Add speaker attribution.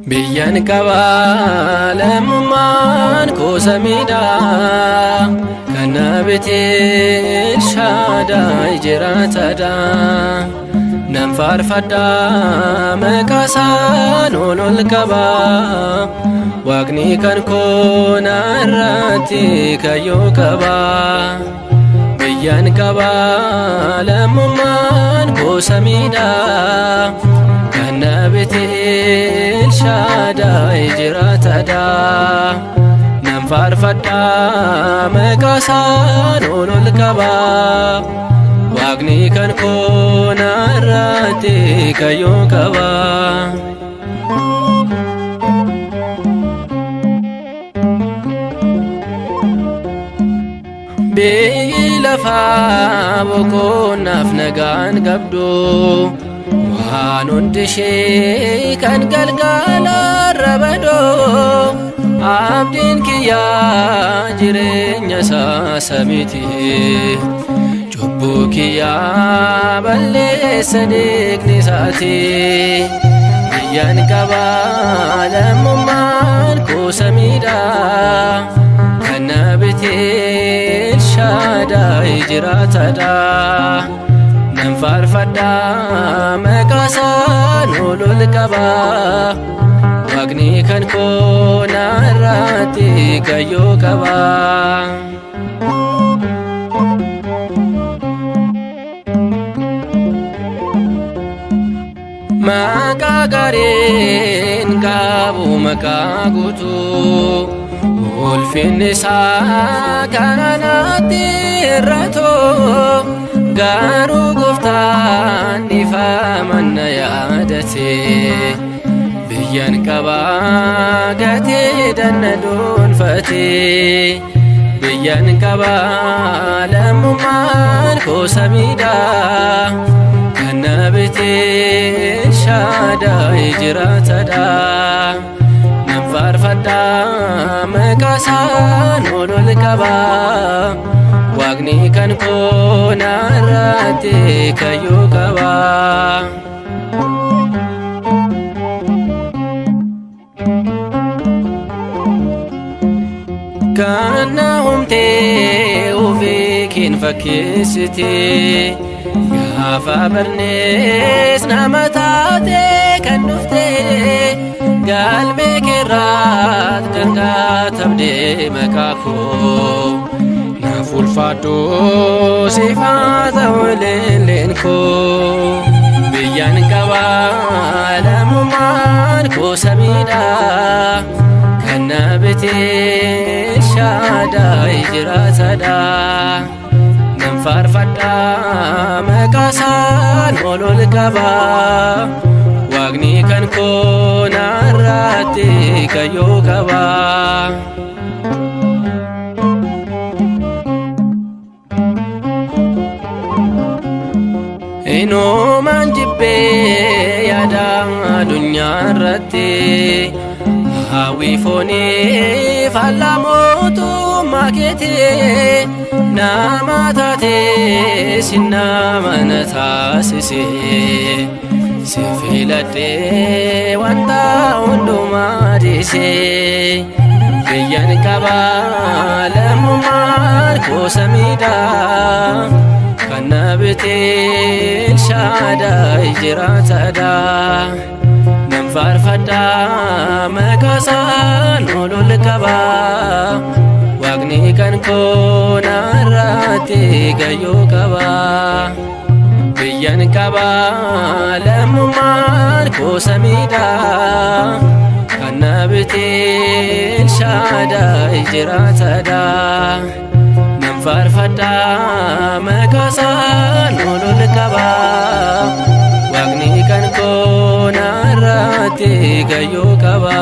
Speaker 1: Biyyan qaba lammummaan koo samiidha, kan na bitee Shaadaay jiraatadha. Nan faarfadha, maqaa isaan ol ol qaba, Waaqni kan koo narratti kayyoo qaba. Biyyan qaba lammummaan koo samiidha, kan na bitee Shaadaay jiraatadha. Nan faarfadha, maqaa isaan ol ol qaba, Waaqni kan koo narratti kayyoo qaba. Biyyi lafaa boqonnaaf nagaan qabdu, waan hundi ishee kan galgala rabadoo, abdiin kiyyaa jireenya isaa samiiti. Cubbuu kiyyaa balleessa dhiigni isaati. Biyyan qaba lammummaan koo samiidha, kan na bitee Shaadaay jiraatadha. Nan faarfadha, maqaa isaan ol ol qaba, Waaqni kan koo narratti kayyoo qaba. Maqaa gaariin qabu, maqaa guutuu, ulfinni isaa kana natti irratu, garuu gooftaan dhiifama na yaadate. Biyyan qaba gatee danna dhuunfate. Biyyan qaba lammummaan koo samiidha, kan na bitee Shaadaay jiraatadha. Nan faarfadha, maqaa isaan ol ol qaba, Waaqni kan koo narratti kayyoo qaba. Kan na humtee ofii keen fakkeessite, gaafa barnees nama taate kan dhufte, galmee keerraat kan katabdee maqaa koo, naaf ulfaadhu, siifaa ta'u leelleen koo. Biyyan qaba lammummaan koo samiidha, kan na bitee Shaadaay jiraatadha. Nan faarfadha, maqaa isaan ol ol qaba, Waaqni kan koo narratti kayyoo qaba. Inumaan jibbee yaada addunyaa irratti, hawwii foonii faallaa mootummaa keetii, nama taatee sinna mana taasise, si filadhee wanta hundumaa dhiise. Biyyan qaba lammummaan koo samiidha, kan na bitee Shaadaay jiraatadha. Nan faarfadha, maqaa isaan ol ol qaba, Waaqni kan koo narratti gayyoo qaba. Biyyan qaba lammummaan koo samiidha, kan na bitee Shaadaay jiraatadha. Nan faarfadha, maqaa isaan ol ol qaba, Waaqni kan koo narratti gayyoo qaba.